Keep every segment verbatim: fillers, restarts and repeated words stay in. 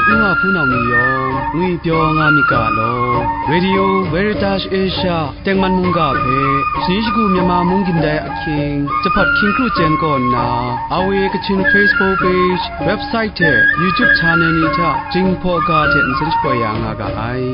Nu wa hpunau ni yawng ngwi pyaw nga myit ga law, Radio Veritas Asia tengman mungga hpe, shani shagu Myanmar mung gindai ahkying, jahpat hkying kru chyen kaw nna, R V A Kachin Facebook page, website hte YouTube channel ni hta Jinghpaw ga hte nsen shapoi ya nga ga ai.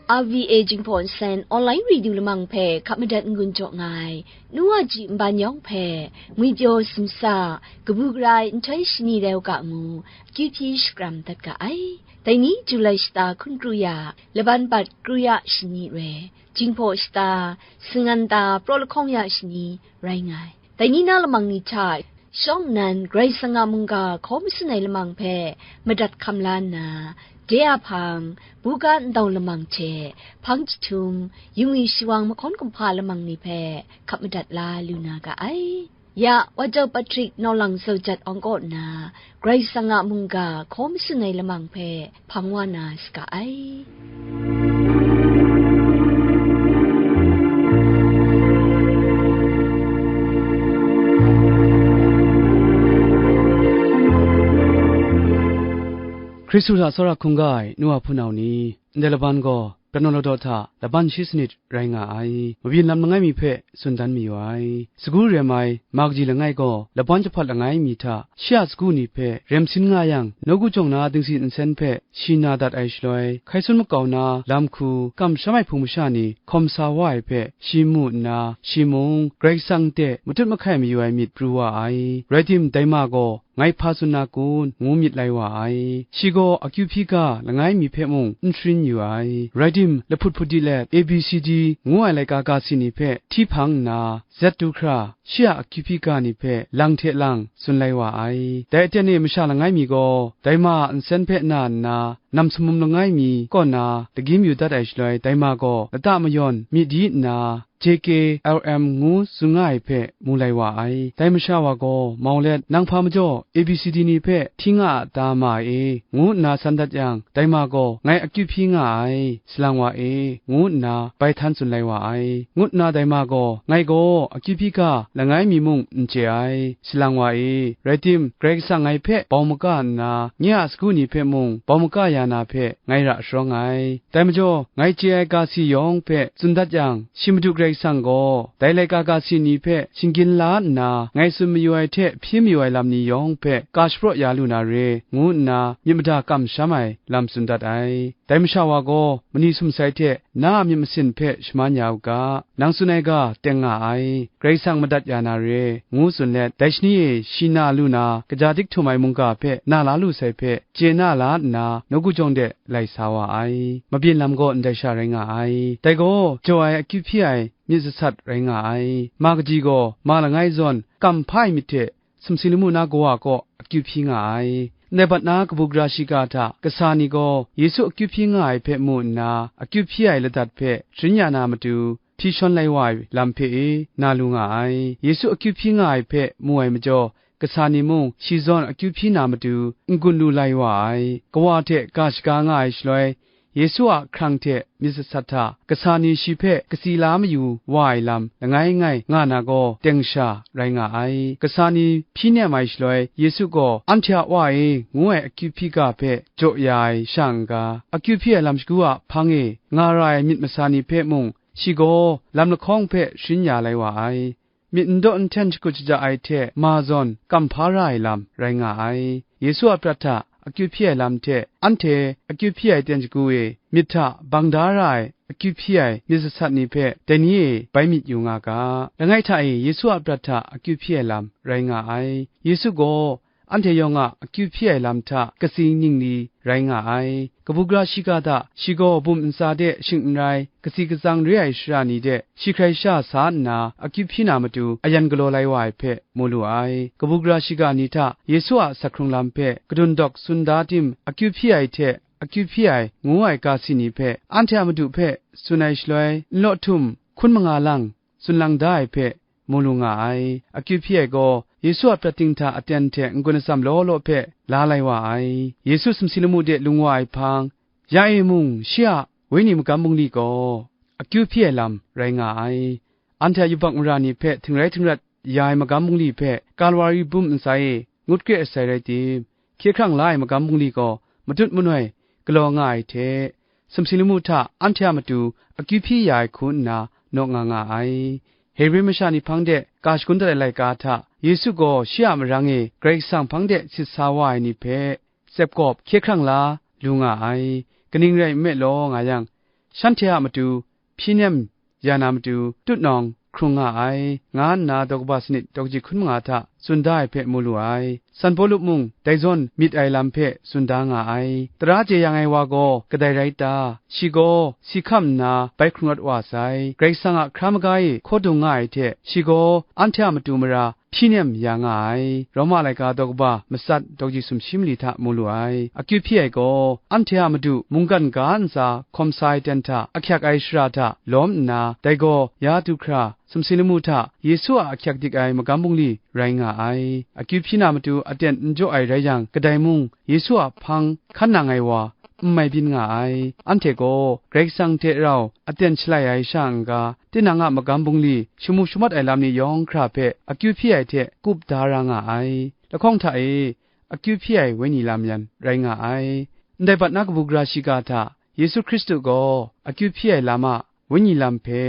R V A Jinghpaw Nsen Online Radio Lamang hpe hkap madat n-gun jaw nga ai, nu wa ji nban yawng hpe, ngwi pyaw simsa, kabu gara ai nhtoi shani rai u ga ngu, akyu hpyi shakram dat ga ai. Dai ni Julai shata hkun kru ya, laban bat kru ya shani re, Jinghpaw shata, Singanta praw lahkawng ya shani rai nga ai. Dai ni na lamang ni hta, shawng nnan Karai Kasang a mungga hkaw matsun ai lamang hpe madat hkam la nna, de a hpang, buga ndau lamang hte, hpang jahtum, yungwi shawang mahkawn kumhpa lamang ni hpe hkap madat la lu na ga ai. Ya, Wajau Patrick Nawlang Zaujat awng kaw nna, Karai Kasang a mungga hkaw matsun ai lamang hpe hpang wa na saga ai. Hkristu hta tsawra hkungga ai nu wa hpunau ni, ndai laban gaw, kanawn ladaw hta laban shi sanit rai nga ai. Mabyin lam langai mi hpe tsun dan mayu ai. Sagu rem ai, ma kaji langai gaw, laban jahpat langai mi hta, shi a sagu ni hpe rem sin nga yang, nawku jawng na dingsi nsen hpe shi na dat ai shaloi, hkai sun makau na lam hku, kamsham ai hpung masha ni hkawm sa wa ai hpe, shi mu nna, shi mung Karai Kasang hte matut mahkai mayu ai myit pru wa ai. Rai tim, dai ma gaw, ngai hpa tsun na kun, ngu myit lai wa ai. Shi gaw akyu hpyi ga langai mi hpe mung n sharin yu ai. Rai tim, lahput hput di let, A B C D ngu ai laika ga si ni hpe hti hpang nna, Z du hkra, shi a akyu hpyi ga ni hpe lang hte lang tsun lai wa ai. Dai aten e masha langai mi gaw, dai ma a nsen hpe na nna, nam sumum langai mi kaw na dagyim yu dat ai shaloi, dai ma gaw lata mayawn myit di nna, J K L M ngu tsun nga ai hpe mu lai wa ai. Dai masha wa gaw mau let, "Nang hpa majaw A B C D ni hpe hti nga a ta ma e?" ngu nna san dat yang, dai ma gaw, "Ngai akyu hpyi nga ai, salang wa e," ngu nna bai htan tsun lai wa ai. Ngut nna dai ma gaw, "Ngai gaw akyu hpyi ga langai mi mung n chye ai, salang wa e. Rai tim, Karai Kasang ngai hpe bau maga nna, nye a sagu ni hpe mung bau maga ya na hpe ngai ra sharawng ai. Dai majaw, ngai chye ai ga si yawng hpe tsun dat yang, shi Madu Karai Kasang gaw, dai laika ga si ni hpe shinggyim la nna, ngai tsun mayu ai hte hpyi mayu ai lam ni yawng hpe ka shapraw ya lu na re, ngu nna myit mada kamsham ai lam tsun dat ai. Dai masha wa gaw, mani sumsai hte na a myit masin hpe shaman ya u ga, nang tsun ai ga teng nga ai, Karai Kasang madat ya na re, ngu tsun let, dai shani e shi na lu na, kaja dik htum ai mungga hpe na la lu sai hpe, chye na la nna, nawku jawng de lai sa wa ai. Mabyin lam gaw ndai sha rai nga ai. Dai gaw, jaw ai akyu hpyi ai myit sasat rai nga ai. Ma kaji gaw, ma langai zawn, kam hpa ai myit hte, sumsing lamu na kawa kaw akyu hpyi nga ai. Ndai bat na kabu gara shiga hta kasa ni gaw Yesu akyu hpyi nga ai hpe mu nna, akyu hpyi ai ladat hpe sharin ya na matu, hpyi shawn lai wa ai lam hpe e na lu nga ai. Yesu akyu hpyi nga ai hpe mu ai majaw, kasa ni mung shi zawn akyu hpyi na matu n-gun lu lai wa ai. Kawa hte ga shaga nga ai shaloi, Yesu a hkrang hte myit sasat hta kasa ni shi hpe kasi la mayu wa ai lam langai ngai nga na gaw, teng sha rai nga ai. Kasa ni hpyi nem ai shaloi, Yesu gaw, "Anhte a Wa e," ngu ai akyu hpyi ga hpe jaw ya ai sha n-ga, akyu hpyi ai lam shagu a hpang e nga ra ai myit masa ni hpe mung, shi gaw lam lahkawng hpe sharin ya lai wa ai. Myit n daw n hten shakut shaja ai hte ma zawn kam hpa ra ai lam rai nga ai. Yesu a prat hta akyu hpyi ai lam hte anhte akyu hpyi ai ten shagu e myit hta bang da ra ai akyu hpyi ai myit sasat ni hpe dai ni e bai myit yu nga ga. Langai hta e Yesu a prat hta akyu hpyi ai lam rai nga ai. Yesu gaw anhte yawng a akyu hpyi ai lam hta katsing ningli rai nga ai. Kabu gara shiga hta shi gaw bum ntsa de shing n rai, katsi katsang re ai shara ni de shi hkrai sha sa nna akyu hpyi na matu ayan galaw lai wa ai hpe mu lu ai. Kabu gara shiga ni hta Yesu a asak hkrung lam hpe kadun dawk tsun da tim, akyu hpyi ai hte akyu hpyi ai ngu ai ga si ni hpe anhte a Madu hpe tsun ai shaloi, nlaw htum hkun manga lang tsun lang da ai hpe mu lu nga ai. Akyu hpyi ai gaw Yesu a prat ting hta aten hte n-gun atsam law law hpe la lai wa ai. Yesu sumsi lamu de lung wa ai hpang, ya e mung, shi a wenyi magam bungli gaw akyu hpyi ai lam rai nga ai. Anhte a yubak mara ni hpe htingrai htingrat ya ai magam bungli hpe Kalwari bum ntsa e ngut kre ai sai rai tim, hkye hkrang la ai magam bungli gaw matut manoi galaw nga ai hte, sumsing lamu hta anhte a matu akyu hpyi ya ai hku nna naw nga nga ai. Hebre masha ni hpang de ga shagun dat ai laika hta, Yesu gaw shi a marang e Karai Kasang hpang de sit sa wa ai ni hpe, tsep kawp hkye hkrang la lu nga ai. Kaning rai nme law nga yang, shanhte a matu hpyi nem ya na matu tutnawng hkrung nga ai, nga nna daw kaba sanit daw kaji hkun manga hta tsun da ai hpe mu lu ai. San Pawlu mung dai zawn myit ai lam hpe tsun da nga ai. Tara jeyang ai wa gaw kadai rai ta? Shi gaw si hkam nna bai hkrung rawt wa sai. Karai Kasang a hkra maga e hkaw dung nga ai hte, shi gaw anhte a matu mara hpyi nem ya nga ai. Roma laika daw kaba matsat daw kaji sumshi mali hta mu lu ai. Akyu hpyi ai gaw, anhte a madu mungkan ga ntsa hkawm sa ai ten hta ahkyak ai shara hta lawm nna, dai gaw ya du hkra, sumsing lamu hta Yesu a ahkyak dik ai magam bungli rai nga ai. Akyu hpyi na matu aten n jaw ai rai yang, kadai mung Yesu a hpang hkan nang ai wa n mai byin nga ai. Anhte gaw Karai Kasang hte rau aten shalai ai sha n-ga, tinang a magam bungli shamu shamat ai lam ni yawng hkra hpe akyu hpyi ai hte kup da ra nga ai. Lahkawng hta e, akyu hpyi ai wenyi lam yan rai nga ai. Ndai bat na kabu gara shiga hta, Yesu Hkristu gaw akyu hpyi ai lam a wenyi lam hpe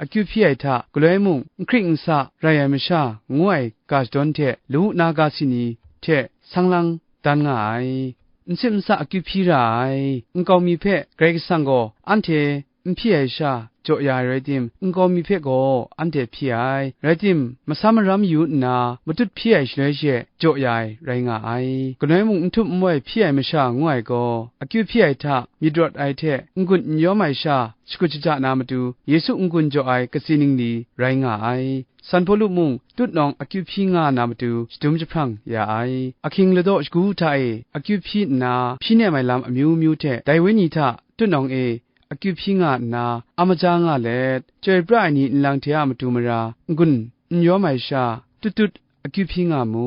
akyu hpyi ai hta galoi mung, n hkrik n sa rai ai masha ngu ai ga shadawn hte lawu na ga si ni hte sang lang dan nga ai. N sip n sa akyu hpyi ra ai nkau mi hpe Karai Kasang gaw anhte n hpyi ai sha jaw ya ai rai tim, nkau mi hpe gaw anhte hpyi ai. Rai tim, masam maram yu nna matut hpyi ai shaloi she jaw ya ai rai nga ai. Galoi mung n htum n wai hpyi ai masha ngu ai gaw, akyu hpyi ai hta myit rawt ai hte n-gun n yawm ai sha shakut shaja na matu, Yesu n-gun jaw ai katsi ningli rai nga ai. San Pawlu mung tutnawng akyu hpyi nga na matu shadum jahprang ya ai. Ahkying ladaw shagu hta e akyu hpyi nna hpyi nem ai lam amyu myu hte dai wenyi hta tutnawng e akyu hpyi nga nna, a maja nga let, chyoi pra ai ni nlang hte a matu mara n-gun n yawm ai sha, tut tut akyu hpyi nga mu,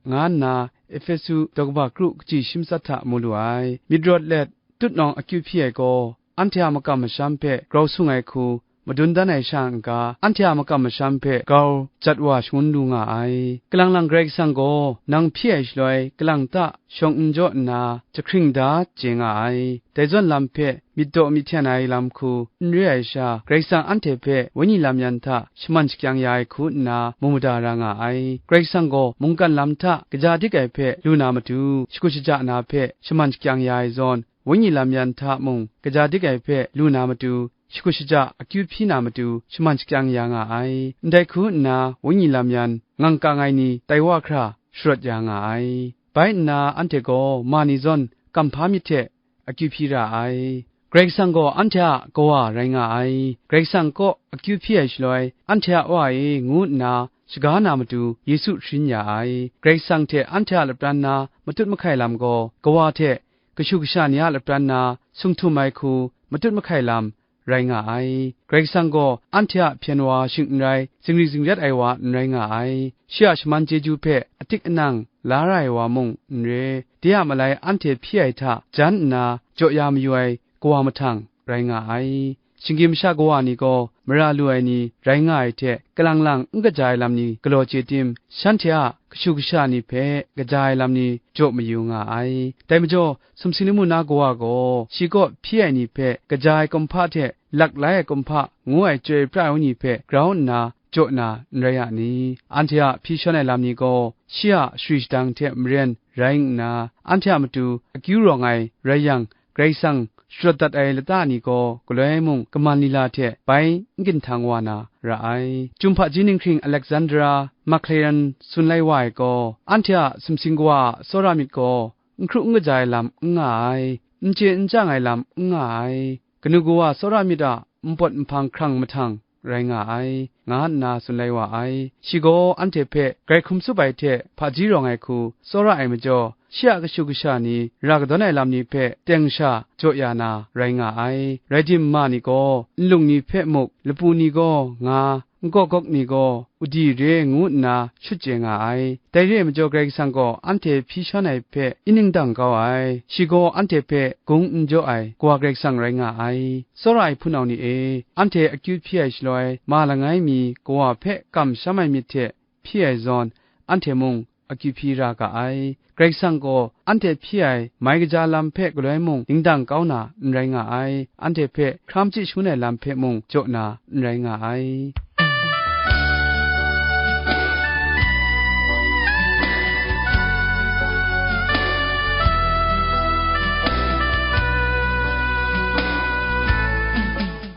nga nna Ehpesu daw kaba kru kaji shi matsat hta mu lu ai. Myit rawt let, tutnawng akyu hpyi ai gaw, anhte a makam masham hpe grau sung ai hku, madun dan ai sha n-ga, anhte a makam masham hpe grau jat wa shangun lu nga ai. Kalang lang Karai Kasang gaw nang hpyi ai shaloi, kalang ta shawng n jaw nna, jahkring da chye nga ai. Dai zawn lam hpe myit daw myit hten ai lam hku n re ai sha, Karai Kasang anhte hpe wenyi lam yan hta shaman shakyang ya ai hku nna mu mada ra nga ai. Karai Kasang gaw mungkan lam hta kaja dik ai hpe lu na matu, shakut shaja na hpe shaman shakyang ya ai zawn, wenyi lam yan hta mung kaja dik ai hpe lu na matu, shakut shaja akyu hpyi na matu shaman shakyang ya nga ai. Ndai hku nna wenyi lam yan ngang kang ai ni tai wa hkra sharawt ya nga ai. Bai nna anhte gaw ma ni zawn kamhpa myit hte akyu hpyi ra ai. Karai Kasang gaw anhte a Kawa rai nga ai. Karai Kasang kaw akyu hpyi ai shaloi, anhte a Wa e, ngu nna shaga na matu Yesu sharin ya ai. Karai Kasang hte anhte a lapran na matut mahkai lam gaw, Kawa hte kashu kasha ni a lapran na sung htum ai hku matut mahkai lam rai nga ai. Karai Kasang gaw anhte a hpyen wa shing n rai, zingri zingrat ai wa n rai nga ai. Shi a shaman chyeju hpe atik anang la ra ai wa mung n re. De a malai anhte hpyi ai hta jan nna jaw ya mayu ai Kawa mahtang rai nga ai. Shinggyim masha kawa ni gaw mara lu ai ni rai nga ai hte, kalang lang n kaja ai lam ni galaw chye tim, shanhte a kashu kasha ni hpe kaja ai lam ni jaw mayu nga ai. Dai majaw, sumsing lamu na kawa gaw shi kaw hpyi ai ni hpe kaja ai kumhpa hte laklai ai kumhpa ngu ai chyoi pra ai wenyi hpe grau nna jaw na n rai a ni? Anhte a hpyi shawn ai lam ni gaw shi a shari shadang hte maren rai nna, anhte a matu akyu rawng ai rai yang, Karai Kasang sharawt dat ai lata ni gaw galoi mung kaman lila hte bai n ginhtang wa na ra ai. Chyum hpaji ninghkring Alexandra Maclaren tsun lai wa ai gaw, anhte a sumsing kawa a tsawra myit gaw n hkru n kaja ai lam n nga ai, n chye n chyang ai lam n nga ai, kanu kawa tsawra myit a npawt nhpang hkrang mahtang rai nga ai, nga nna tsun lai wa ai. Shi gaw anhte hpe grai hkum tsup ai hte hpaji rawng ai hku tsawra ai majaw, shi a kashu kasha ni ra kadawn ai lam ni hpe teng sha jaw ya na rai nga ai. Rai timung, ma ni gaw nlung ni hpe muk, lapu ni gaw nga, nkawk gawk ni gaw udi re ngu nna shut chye nga ai. Dai re ai majaw, Karai Kasang gaw anhte hpyi shawn ai hpe ning dang kau ai, shi gaw anhte hpe gung n jaw ai Kawa Karai Kasang rai nga ai. Tsawra ai hpunau ni e, anhte akyu hpyi ai shaloi, ma langai mi Kawa hpe kamsham ai myit hte hpyi ai zawn, anhte mung akyu hpyi ra ga ai. Karai Kasang gaw anhte hpyi ai mai kaja lam hpe galoi mung ning dang kau na n rai nga ai, anhte hpe hkram chye shangun ai lam hpe mung jaw na n rai nga ai.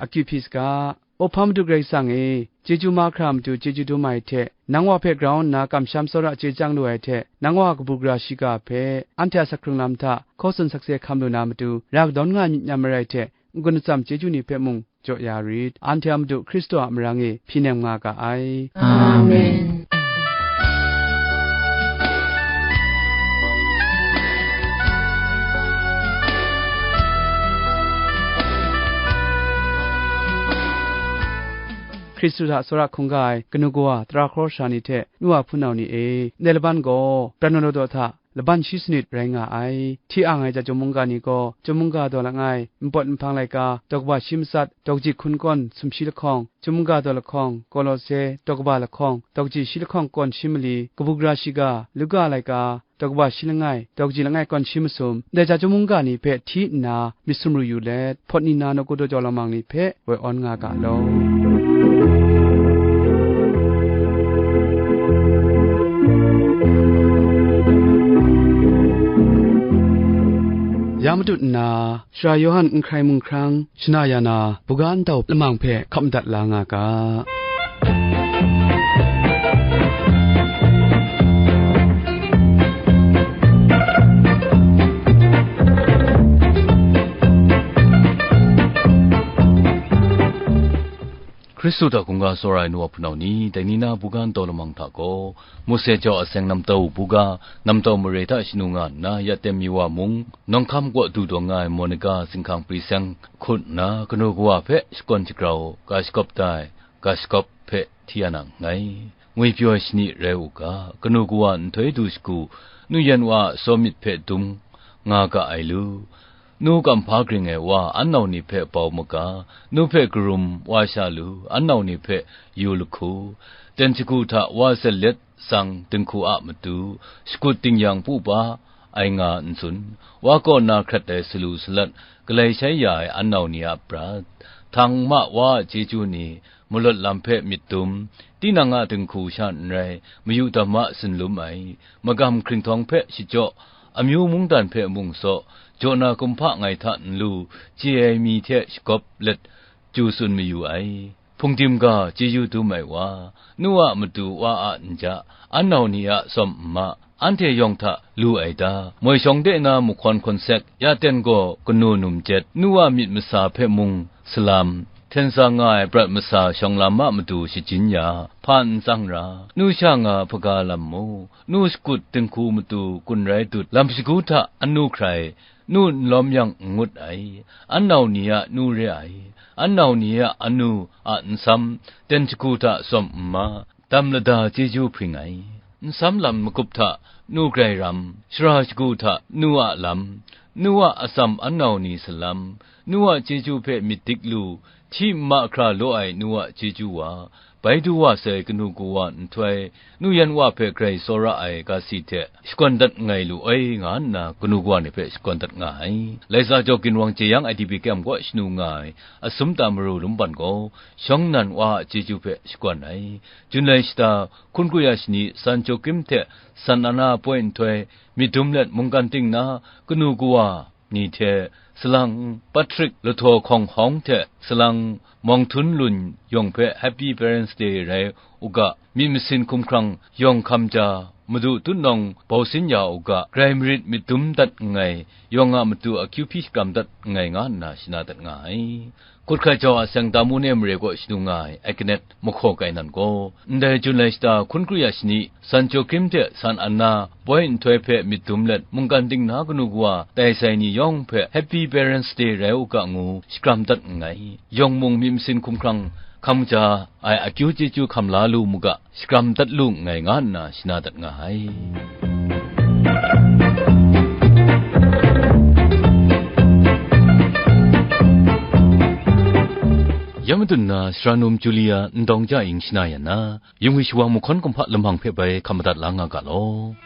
Akyu hpyi saga, Awhpa Madu Karai Kasang e, chyeju mahkra matu chyeju dum ai hte, nang wa hpe grau nna kamsham tsawra chye chyang lu ai hte, nang wa kabu gara shiga hpe, anhte a sak hkrung lam hta hkaw tsun sakse hkam lu na matu, ra kadawn nga myit n-a marai hte, n-gun atsam chyeju ni hpe mung jaw ya rit. Anhte a Madu Hkristu a marang e hpyi nem nga ga ai. Amen. Hkristu hta tsawra hkungga ai kanu kawa, tara hkraw sara ni hte nu wa hpunau ni e, ndai laban gaw pran wa law daw hta laban shi sanit rai nga ai. Hti ang ai ja chyum mungga ni gaw, chyum mungga daw langai, npawt nhpang laika, daw kaba shi matsat, daw kaji hkun kawn sumshi lahkawng, chyum mungga daw lahkawng, Kolose, daw kaba lahkawng, daw kaji shi lahkawng kawn shi mali, kabu gara shiga, Luka laika, daw kaba shi langai, daw kaji langai kawn shi masum, ndai ja chyum mungga ni hpe hti nna myit sumru yu let, hpawt ni na nawku daw jau lamang ni hpe woi awn nga ga law. Ya matut nna, Sara Yawhan n hkrai mung hkrang, shana ya na, buga ntau lamang hpe hkap madat la nga ga. Hkristu hta hkungga tsawra ai nu wa hpunau ni, dai ni na buga ntau lamang hta gaw, Mose jau aseng namtau buga, namtau mare hta shanu nga nna, ya ten mi wa mung, nawng hkam kaw du taw nga ai Monica zinghkang pri seng hkut nna, kanu kawa hpe shakawn shagrau ga shakawp da ai, ga shakawp hpe hti ya na nngai. Ngwipyaw ai shani rai u ga, kanu kawa nhtoi du shagu, nu yan wa a tsaw myit hpe dum nga ga ai lu, nu kamhpa gring ai wa annau ni hpe bau maga, nu hpe karum wa sha lu, annau ni hpe yu lahku, ten shagu hta wa sat let tsang dinghku a matu, shakut dingyang pupa ai nga n tsun, wa kaw na hkrat ai salu salat, galai shai ya ai annau ni a prat, htang ma wa a chyeju ni, malawt lam hpe myit dum, tinang a dinghku sha n rai, mayu dam a sinlum ai, magam hkringhtaw hpe shachyaw, amyu mungdan hpe mung saw, jaw na kumhpa ngai hta n lu, chye ai mi hte shagawp let, chyu tsun mayu ai. Hpungdim ga chyeju dum ai wa, nu a matu wa a nja, annau ni a tsawm nma, anhte yawng hta lu ai ta? Moi shawng de na mahkawn hkawn sek, ya ten gaw kanu num jet, nu a myit masa hpe mung salam, hten sa nga ai prat masa shawng lam a matu shajin ya, hpa n tsang ra, nu sha nga hpaga lam mu, nu shakut dinghku matu kun rai dut, lam shagu hta anu hkrai, nu n lawm yang n ngut ai, annau ni a nu re ai, annau ni a anu a nsam, ten shagu hta tsawm nma, dam lada chyeju hpring ai. Nsam lam magup hta nu grai ram, shara shagu hta nu a lam, nu a atsam annau ni salam, nu a chyeju hpe myit dik lu, hti nma hkra law ai nu a chyeju wa, bai du wa sai kanu kawa nhtoi, nu yan wa hpe grai tsawra ai ga si hte shakawn dat nngai lu ai, nga nna kanu kawa ni hpe shakawn dat nga ai. Laisa jaw ginwang jeyang I D P kyem kaw shanu nga ai, asum ta maru lumban gaw, shawng nnan wa a chyeju hpe shakawn ai. Jun lai shata, hkun kru ya shani, San Jokim hte San Ana poi nhtoi, myit dum let mungkan ting na, kanu kawa ni hte, salang Patrick Lahtaw Hkawng Hawng hte salang Mawng Htun Lun yawng hpe Happy Parents Day rai u ga, myit masin hkumhkrang yawng hkam ja, Madu tutnawng bausin ya u ga, grai marit myit dum dat nngai, yawng a matu akyu hpyi shakram dat nngai nga nna shana dat nga ai. Hkut hkrai jau a seng Damu ne mare kaw shanu nga ai Agnet mahkaw kai nan gaw, ndai Jun lai shata hkun kru ya shani, San Jokim hte San Anna poi nhtoi hpe myit dum let, mungkan ting na kanu kawa tai sai ni yawng hpe Happy Parents Day rai u ga ngu shakram dat nngai. Yawng mung myit masin hkumhkrang hkam kaja ai akyu chyeju hkam la lu mu ga, shakram dat lu nngai, nga nna shana dat nga ai. Ya madun na, sara num Julia Ndawng Ja Ying shana yan na, yung ai shawang mahkawn kumhpa lamang hpe bai hkam madat la nga ga law.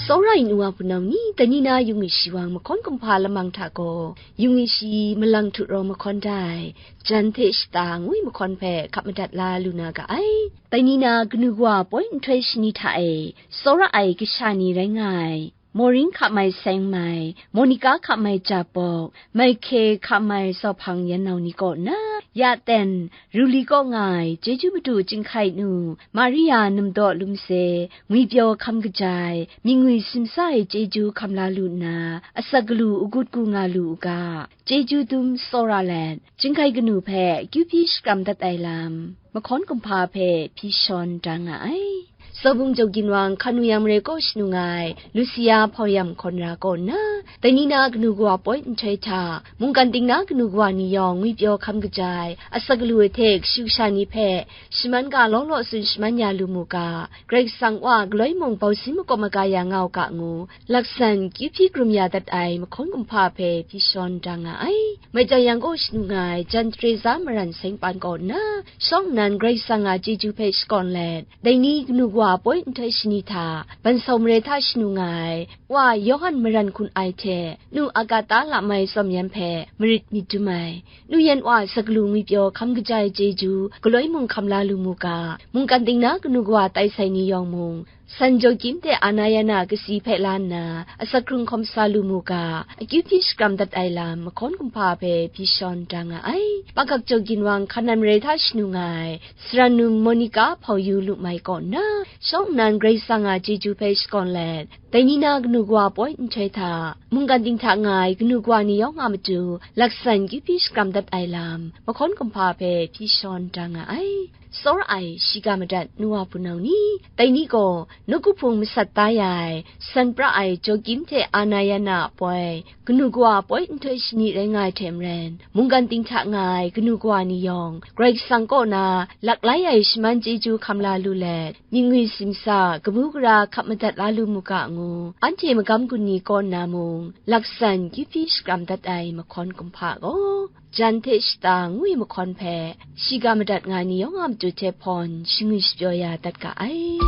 Tsawra ai nu wa hpunau ni, dai ni na yung ai shawang mahkawn kumhpa lamang hta gaw, yung ai shi malang htu rawng mahkawn da ai, jan hte shata ngu ai mahkawn hpe hkap madat la lu na ga ai. Dai ni na kanu kawa poi nhtoi shani hta e, tsawra ai kasha ni rai nga ai, Maureen Hkamai Seng Mai, Monica Hkamai Japok, Maike Hkamai Sawhpang yan nau ni kaw nna, ya ten, Ruli kaw nga ai, chyeju madu chyinghkai nu, Maria Namdaw Lumse, ngwipyaw hkam kaja ai, myingwi simsa ai chyeju hkam la lu nna, asak galu agut gu nga lu u ga, chyeju dum tsawra let, chyinghkai kanu hpe akyu hpyi shakram dat ai lam, mahkawn kumhpa hpe hpyi shawn da nga ai. Sawbung Jaw Ginwang, Hkanu Yang Mare kaw shanu nga ai, Lucia Hpawryam Hkawn Ra kaw nna, dai ni na kanu kawa poi nhtoi hta, mungkan ting na kanu kawa ni yawng ngwipyaw hkam kaja ai, asak galu ai hte kashu kasha ni hpe, shaman ga law law tsun shaman ya lu mu ga, Karai Kasang Wa galoi mung bausin makawp maga ya nga u ga ngu, laksan kyu hpyi hkrum ya dat ai mahkawn kumhpa hpe hpyi shawn da nga ai. Maicau Yang kaw shanu nga ai, Jan Teresa Maran Seng Pan kaw nna, shawng nnan Karai Kasang a chyeju hpe shakawn let, dai ni kanu kawa poi nhtoi shani hta, Bansau Mare hta shanu nga ai, Wa Yawhan Maran Hkun Ai hte, Nu Agata Lamai Tsawm Yan hpe marit myit dum ai, Nu Yan Wa asak galu ngwipyaw hkam kaja ai chyeju, galoi mung hkam la lu mu ga, mungkan ting na kanu kawa tai sai ni yawng mung, San Joakim hte Anayana kasi hpe la nna, asak hkrung hkawm sa lu mu ga, akyu hpyi shakram dat ai lam, mahkawn kumhpa hpe hpyi shawn da nga ai. Pakak Jaw Ginwang, Hkanan Mare hta shanu nga ai, sara num Monica Hpawyu Lumai kaw nna, shawng nnan Karai Kasang a chyeju hpe shakawn let, dai ni na kanu kawa poi nhtoi hta, mungkan ting hta nga ai kanu kawa ni yawng a matu, laksan kyu hpyi shakram dat ai lam, mahkawn kumhpa hpe hpyi shawn da nga ai. Tsawra ai, shiga madat nu wa hpunau ni, dai ni gaw, nawku hpung masat da ya ai, san pra ai Joakim hte Anayana a poi, kanu kawa poi nhtoi shani rai nga ai hte maren, mungkan ting hta nga ai kanu kawa ni yawng, Karai Kasang kaw na laklai ai shaman chyeju hkam la lu let, myingwi simsa, kabu gara hkap madat la lu mu ga ngu, anhte magam gun ni kaw nna mung, laksan kyu hpyi shakram dat ai mahkawn kumhpa gaw, jan hte shata ngu ai mahkawn hpe, shiga madat nga ai ni yawng a matu hte hpawn, shingwi shapyaw ya dat ga ai.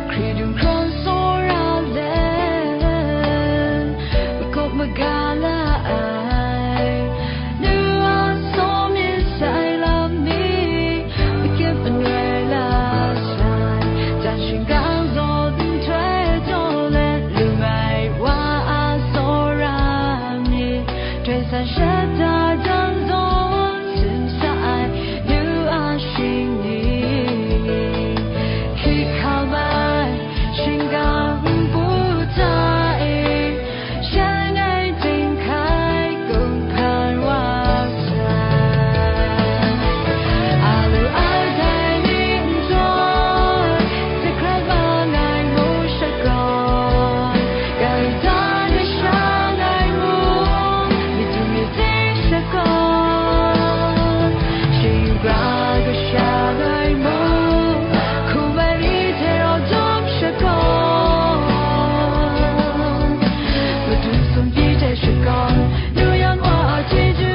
Hkridu hkran tsawra let, makawp maga la ai, nu a saw myit sai lam ni, makip manoi la sai, jan shingkang zawn nhtoi taw let, lu mai wa a tsawra ni, Dai san shata jan zawn, tsun sa ai, nu a shing ni, hkrit hkam ai, shingkang npu hta e, shang ai ting hkai, kung hkan wa sai. A lu ai dai ni nhtoi, sakrat mang ai mu shakawn, Kaita ni shang ai mung, myit du myit ting shakawn, shing yu gra kashang ai mung, hkum ai ni hte rau jawm shakawn, madu sumhpyi hte shakawn, nu yan wa a chyeju,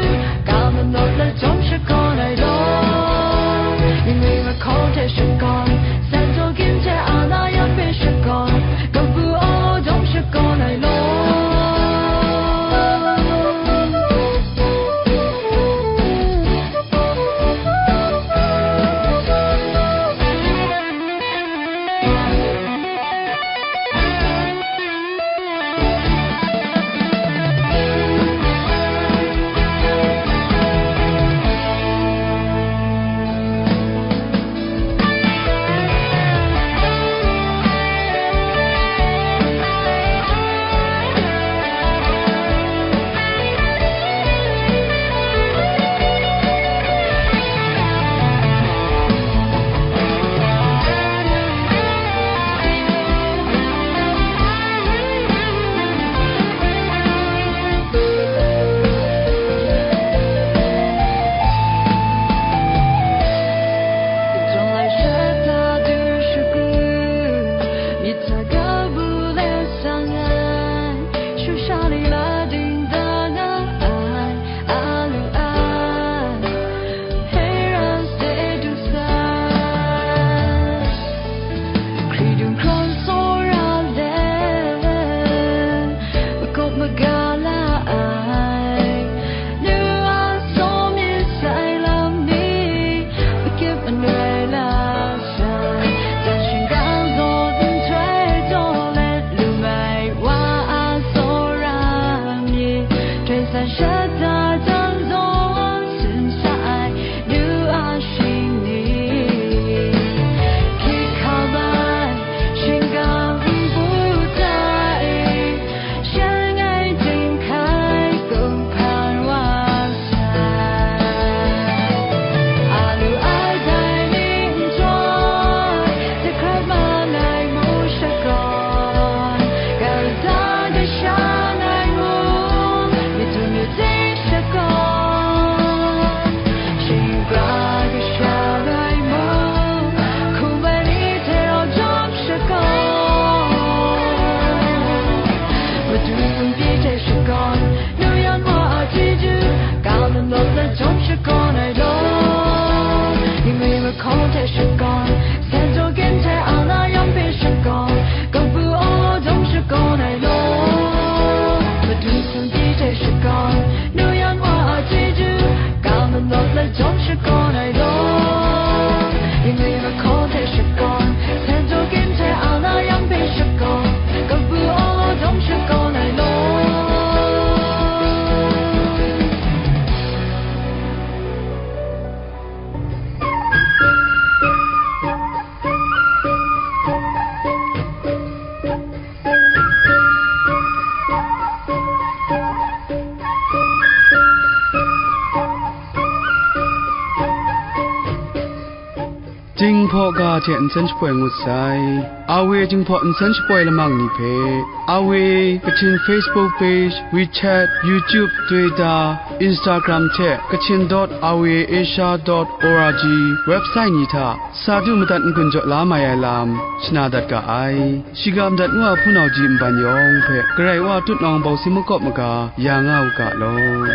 ga manawt let jawm shakawn ai law, mying ni mahkaw hte shakawn, san taw gyin hte a na hte shakawn, hte jaw kin hte a na yang hpe shakawn, kabu awng jawng shakawn ai law. Jinghpaw ga hte nsen shapoi ngut sai. Awe Jinghpaw nsen shapoi lamang ni hpe, Awe Kachin Facebook page, WeChat, YouTube, Twitter, Instagram hte Kachin dot awe asia dot org website ni hta sa du madat n-gun jaw la mai ai lam shana dat ga ai. Shiga madat ngu a hpunau ji nban yawng hpe Karai Wa tutnawng bawsi makawp maga ya nga u ga law.